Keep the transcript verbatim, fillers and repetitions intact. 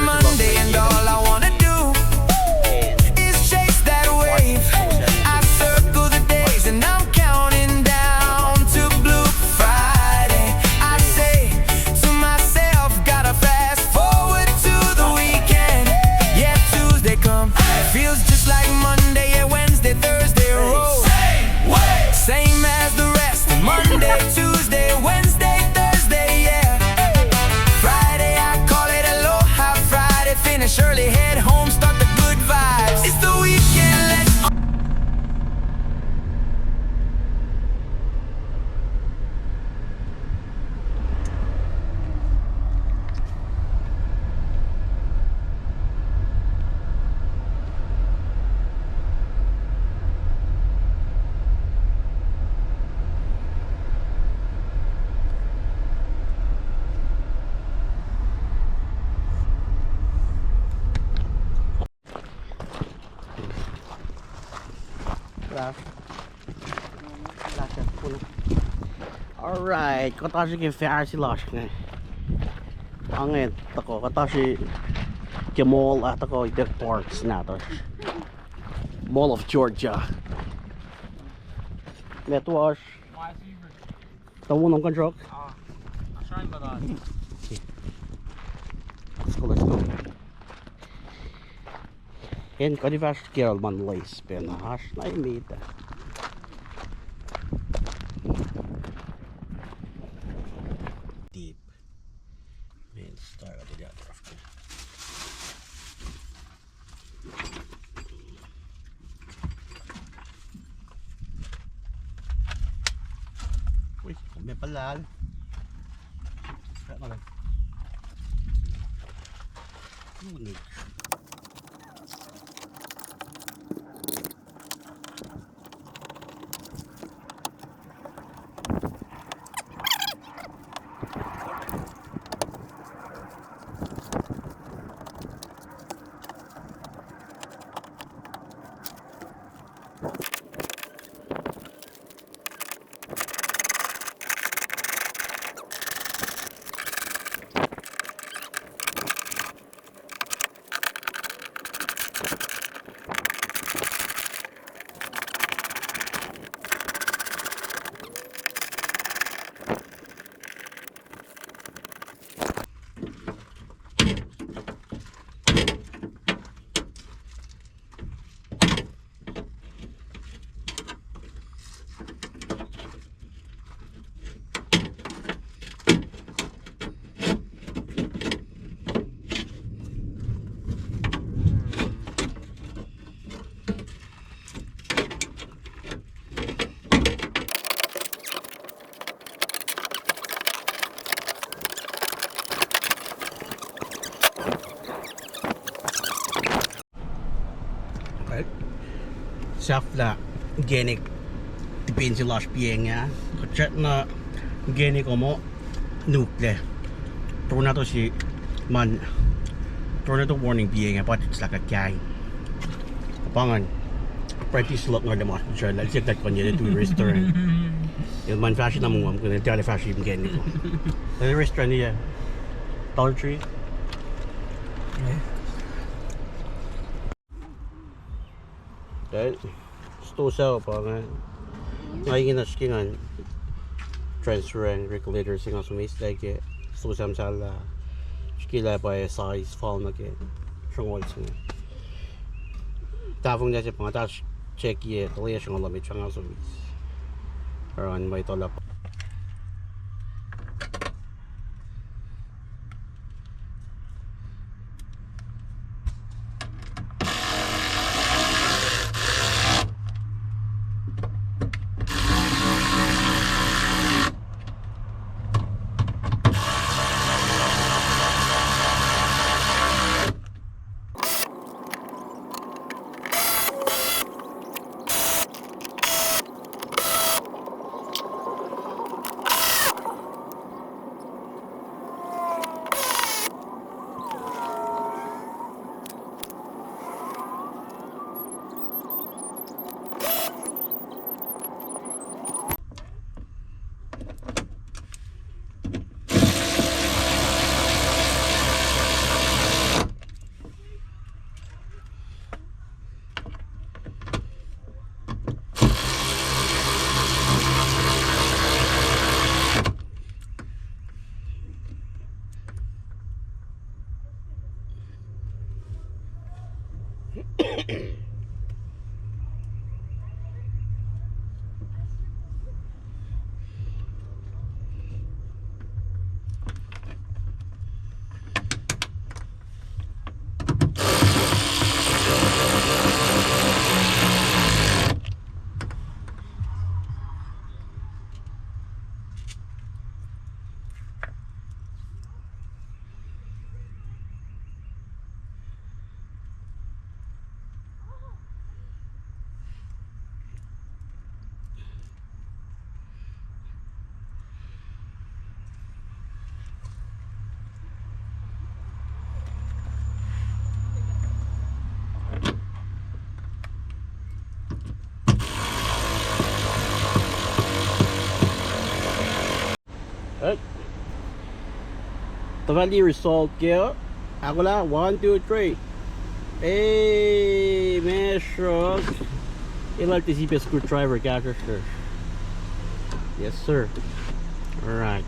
Monday and all I wanna do is chase that wave. I circle the days and I'm counting down to Blue Friday. I say to myself, gotta fast forward to the weekend. Yeah, Tuesday come, feels just like Monday. Yeah, Wednesday, Thursday rolls same way, same as the rest. Monday, Tuesday, Wednesday, Thursday, yeah. Friday, I call it Aloha Friday. Finish early, head home, start the good vibes. It's the weekend, let's Alright, kuht oasr ke fahsr lasr inge. Ange tuhkuh, kuht oasr ke mall ah tuhkuh, Parks nahtuhsr. Mall of Georgia. Met oasr. Tuh won on contract. Let's go, let's go. En kuht fahsr ke el man lace pacna, oasr na emet ah. Deep. Man, start with the other. Ui, kom me palal. Sahflah organic tipensi lasr piacng ah. Kuht srackna organic omo nuklac. Tornado se man, tornado warning piacng ah, pa tislah kuht kain. Pa ngan practice luhk nga le mas sraclah, el siyuck lah kuh in yac tu restaurant. El man fahsr na mongam, kuh in tiac fahsr in organic. Restaurant ah, Dollar Tree. Store suc pa inge. Nga ingena srihke ngan transfer an regulator se nga som eis lah ke store suc muhsahllah. Srihke lah pa size fal nuh ke sruhnguhl se inge. Tahfonglac se pa nga ta check ye tuh lah sruhnguhl met sruhnga som eis. Oruh an ma etuh lah pa Tuhfah liye result ke uh. Ahkolah, one, two, three. Ei, ma sruhk. Elal tisi pac screwdriver kahsruhsr. Yes, sir. All right.